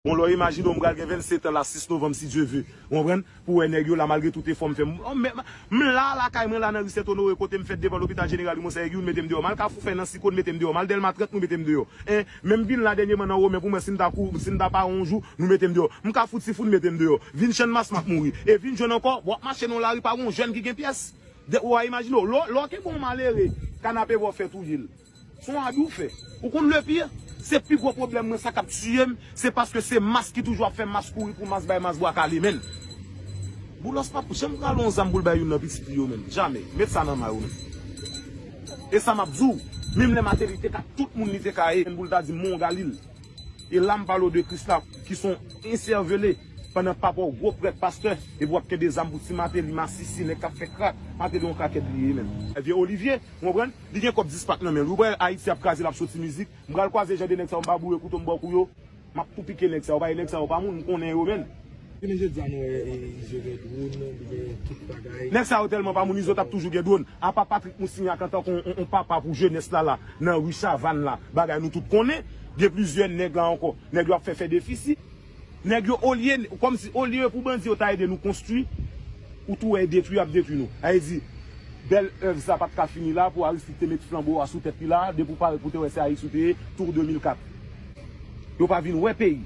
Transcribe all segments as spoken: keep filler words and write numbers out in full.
Bon, lè w imajine w, m pral gen vennsetan la, sis novanm, si Dye ve. Ou konprann? Pou wè nèg yo la, malgre tout efò m fè. M, m, m la, lakay mwen la, nan ri Sent Onore, kote m fèt devan lopital jeneral Rimonsè, nèg yo, nou mete m deyò. M al Kafou Fè nan Siko, nou mete m deyò. M al Dèlma trant, nou mete m deyò. En, menm vin la dènyèman nan Women, pou mwen, si m ta kou, si m ta pare yon jou, nou mete m deyò. M Kafou Tifou, nou mete m deyò. Vin Channmas, m ap mouri. E vin jwenn ankò, w ap mache nan lari, pa gen yon jèn ki gen pyès. De, ou a imajine w, lè, lè w gen yon malere, kanapevwa w fè touye l. Se yon abi w fè. Ou konn le pire? Se pi gwo pwoblèm mwen, sa k ap tiye m, se paske se mas ki toujou ap fè mas kouri pou mas bay mas bwa kale, menn. Boulos p ap janm prale yon zam pou l bay youn nan pitit li yo, menn. Jamè. Met sa nan may ou, menn. E sa m ap di w, menm lè Mateli te ka tout moun li te ka ye, menn, pou l ta di m, Mon Galil. E la m pale w de Krisla, ki se yon ensèvele, pandan papa w gwo prèt pastè, epi w ap kenbe zam pou ti Mateli, masisi, nèg k ap fè krak, Mateli yon krakèt li ye, menn. Vye Olivye, ou konprann? Li gen kòb dis pak nan men l. Ou wè Ayiti ap kraze, l ap soti mizik. M pral kwaze jan de nèg sa yo, m pa boure kouto m bò kou yo. M ap tou pike nèg sa yo, paske nèg sa yo pa moun, m konnen yo, menn. Jounen jodi a, nou wè, e, Izo gen dwòn, li gen tout bagay. Nèg sa yo tèlman pa moun, Izo t ap toujou gen dwòn. Apa Patrick Moussignac antanke yon, yon, yon papa pou jenès la, la, nan ri Chavann la, bagay nou tout konnen, gen plizyè nèg la ankò. Nèg yo ap fè, fè defisi. Nèg yo, olye, kòmsi, olye pou bandi yo ta ede nou konstwi, ou tou wè e detwi y ap detwi nou. Sa vle di, bèl èv sa pa t ka fini la pou Aristide te met flanbo a sou tèt li la, depi w parèt pou te wè se Ayiti ou te ye, tou de mil kat. Yo pa vin wè peyi.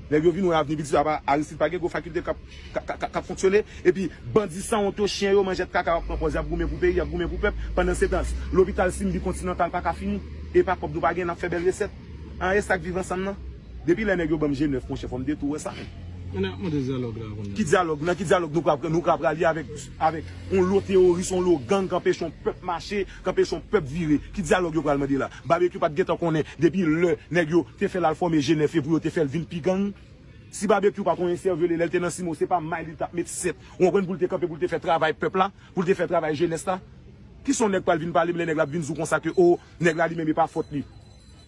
Nèg yo vin wè avni pitit yo, apa Aristide pa gen gwo fakilte k ap, k ap, k ap, k ap fonksyone. Epi bandi sanwont yo, chen yo, manjèt kaka yo ap pran pòz, y ap goumen pou peyi, y ap goumen pou pèp. Pandansetan, lopital Simbi Kontinantal pa ka fini. E pa kòb nou pa gen, n ap fè bèl resèt. An, e sa k viv ansanm nan? Depi lè nèg yo ban m G nèf, monchè, fò m te tou wè sa, menn. Men n ap mande dyalòg la kounye a. Ki dyalòg? Nan ki dyalòg nou ka, nou ka prale avèk, avèk yon lo teworis, yon lo gang k anpeche yon pèp mache, k anpeche yon pèp vire? Ki dyalòg yo pral mande la? Babekyou pa t gentan konnen depi lè nèg yo te fè l al fòme G nèf e pou yo te fè l vin pi gang? Si Babekyou pa t yon ensèvele, lè l te nan Simo, se pa may li t ap met sèt, ou konprann, pou l te kanpe, pou l te fè travay pèp la, pou l te fè travay jenès la? Kisa yon nèg pral vin pale m lè nèg la ap vin di w konsa ke, o, nèg la li menm e pa fòt li?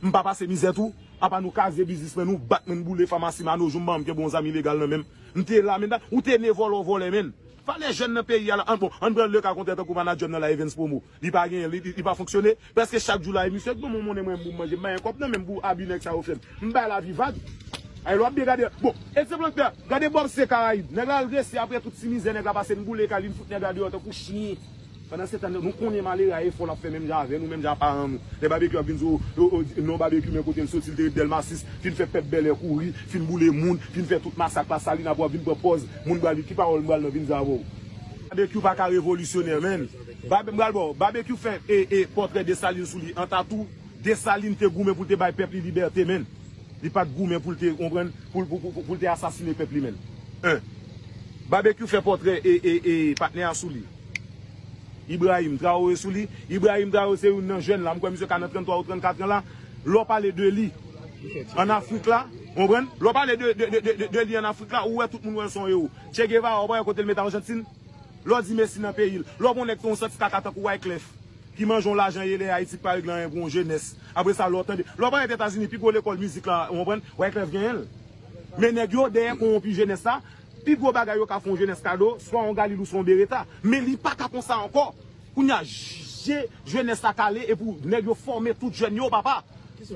M pa pase mizè tou? Apa nou kaze biznismenn, ou bat mwen, boule famasi Manojou, m pa janm kenbe yon zam ilegal nan men m. M te la, menn, ou te ne vòlè w vòlè, menn. Valè jèn nan peyi a la, an, bon, ann pran le ka kontrè tankou manadjè m nan la, Evens Promo. Li pa genyen, li, li, li pa fonksyone. Prèske chak jou la, e misye ban m yon monnen mwen, m manje, m bay yon kòb nan men m pou abi nèg sa yo fè m. M bay lavi vag. Ay, lè w ap byen gade, bon, egzanp lankè, gade Bob se Karayib. Nèg la al resi apre tout ti mizè nèg la pase, n boule kay li, n fout nèg la deyò tankou chen. Pandansetan, nou konnen malere a efò l ap fè menm jan avè nou, menm jan a paran nou. Lè Babekyou ap vin di w, o, o, non, Babekyou, men kote l soti, l te ret Dèlma sis, fin fè pèp Bèlè kouri, fin boule moun, fin fè tout masak Lasalin, apre w ap vin pran pòz, moun pral di, ki pawòl m pral nan vin di avè w? Babekyou pa ka revolisyonè, menn. Babe-, m pral ba w, Babekyou fè, e, e, pòtrè Desalin sou li an tatou. Desalin te goumen pou l te bay pèp li libète, menn. Li pa t goumen pou l te, konprann, pou, pou, pou, pou l te asasine pèp li, menn. En. Babekyou fè pòtrè e, e, e, patnè a sou li. Ibrahim Traoré sou li. Ibrahim Traoré se youn nan jèn la. M kwè misye ka nan tranntwa ou trannkat an la. Lè w pale de li ann Afrik la, konprann? Lè w pale de, de, de, de, de, de li ann Afrik la, ou wè tout moun wè l se yon ewo. Che Guevara, ou pa wè kote l met Ajantin? Lè w di Messi nan peyi l. Lè w wè yon nèg te yon santi kaka tankou Wyclef, ki manje yon lajan yele Ayiti, ki pa regle anyen pou yon jenès. Apre sa, lè w tande, lè w parèt Etazini, pi gwo lekòl mizik la, ou konprann? Wyclef genyen l. Men nèg yo, dèyè kowonpi jenès la, pi gwo bagay yo ka fè yon jenès kado, swa yon Galil ou swa yon Beretta. Men li pa ka konsa ankò. Kounye a, je jenès la kale, e pou nèg yo fòme tout jèn yo, papa.